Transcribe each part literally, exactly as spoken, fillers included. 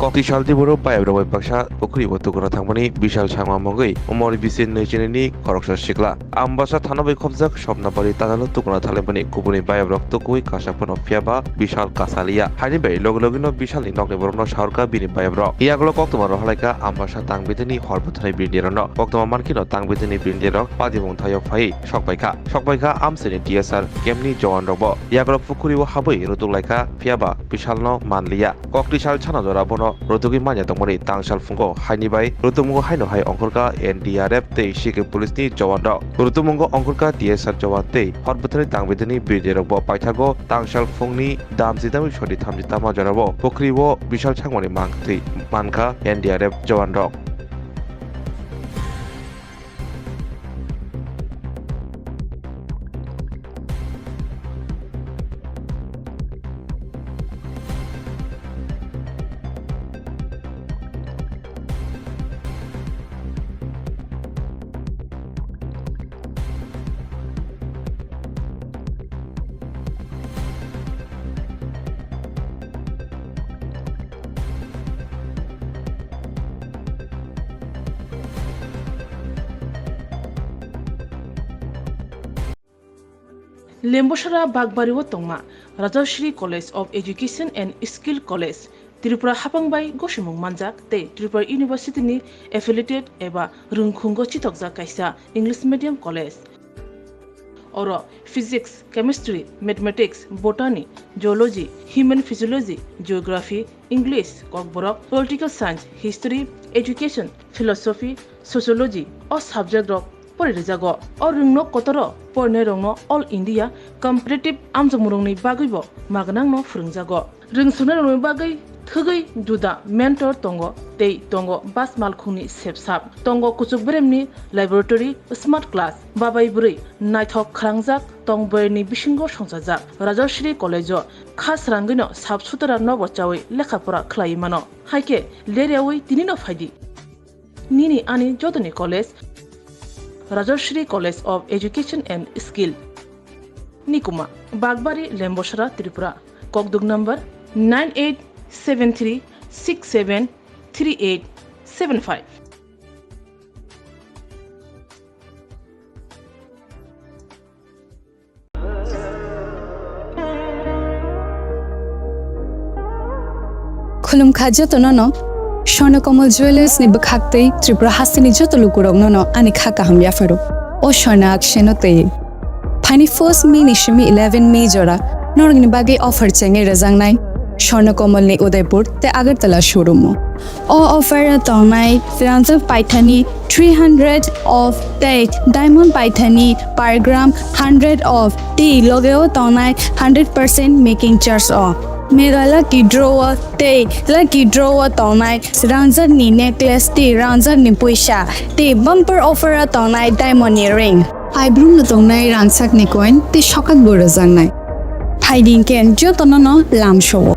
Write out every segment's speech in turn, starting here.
Kokti sal tiboro bayap rok bai baksa pukhuri bo tukuna thangmani Bishal Sangma mungwi umor bisi nwi chinini khoroksa sikla. Ambasa thana bai khopjak Swapna Bari tajalo tukuna thanglaimani kubuni bayap rok tukui kasa phano phiya ba Bishal kasaliya. Haini bai logi logi no Bishal ni nokni borok no saurka bini bayap rok. Yagulo koktwma rok halaika Ambasa tang bithani hor bwthani bini rok no. Koktwma mankhe no tang bithani bini rok padimung thaio phai sokpaikha. Sokpaikha amsini D S R camp ni jowan rok bo. Yagulo pukhuri o habwi rutuk laikha phiya ba Bishal no manliya. Kokti sal sana jora bono rutugwi manya tongmani tangsal phungo haini bai rutumungo haino hai ongkhorkha N D R F tei C K police ni jowan rok. Rutumungo ongkhorkha D S R jowan tei hor bwthani tang bithani bini rok bo paithago tangsal phungni damchi damwi sori thamchi tama jora bo pukhuri o Bishal Sangmani mangtwi mankha N D R F jowan rok. Lembosara Bagbari o tongma Rajashri College of Education and Skill College, Tripura hapang bai gosimung manjak tei Tripura University ni affiliated eba rwngkhungo chitokjak kaisa English medium college. Oro Physics, Chemistry, Mathematics, Botany, Zoology, Human Physiology, Geography, English, Kokborok, Political Science, History, Education, Philosophy, Sociology o subject rok poririjak. O rwngno kotoro porinai rokno All India Competitive amjokmung rokni bagwi bo magnang no phwrwngjago. Rwngsoknai rokni bagwi thwgwi juda mentor tongo tei tongo bus malkhungni sepsap, tongo kuchuk beremni laboratory, smart class, babai bwrwi naithok khwrangjak tong boyarni bisingo songchajak. Rajashri College o kha srangwino sap sutara nobo chawi lekha pora khlaiwi mano. Haikhe ler yawi tinino phaidi. Nini ani jotoni college, Rajashri College of Education and Skill, Nikuma, Bagbari, Lembosara, Tripura. Kokduk number nine eight seven three six seven three eight seven five. Khulumkha jotono no, Swarnakammal Jewellers ni bwkhak tei Tripura hasteni joto lukurokno no ani kha kaham yapharo. O Swarna Akshay no tei. Phaini first May ni simi eleven May jora norokni bagwi offer chengwi rwjaknai Swarnakammal ni Udaipur tei Agartala showroom o. O offer o tongnai rangjak paithani three hundred off tei diamond paithani per gram hundred off tei logeo tongnai hundred percent making charge o. Mega lucky draw o tei lucky draw o tongnai rangjak ni necklace tei rangjak ni puisa tei bumper offer o tongnai diamond ni ring. Phaibrum no tongnai rangchak ni coin tei sokak bo rwjaknai. Phaidi hwnkhe jotono no lamsao.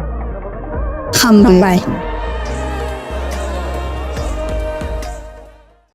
Hambai.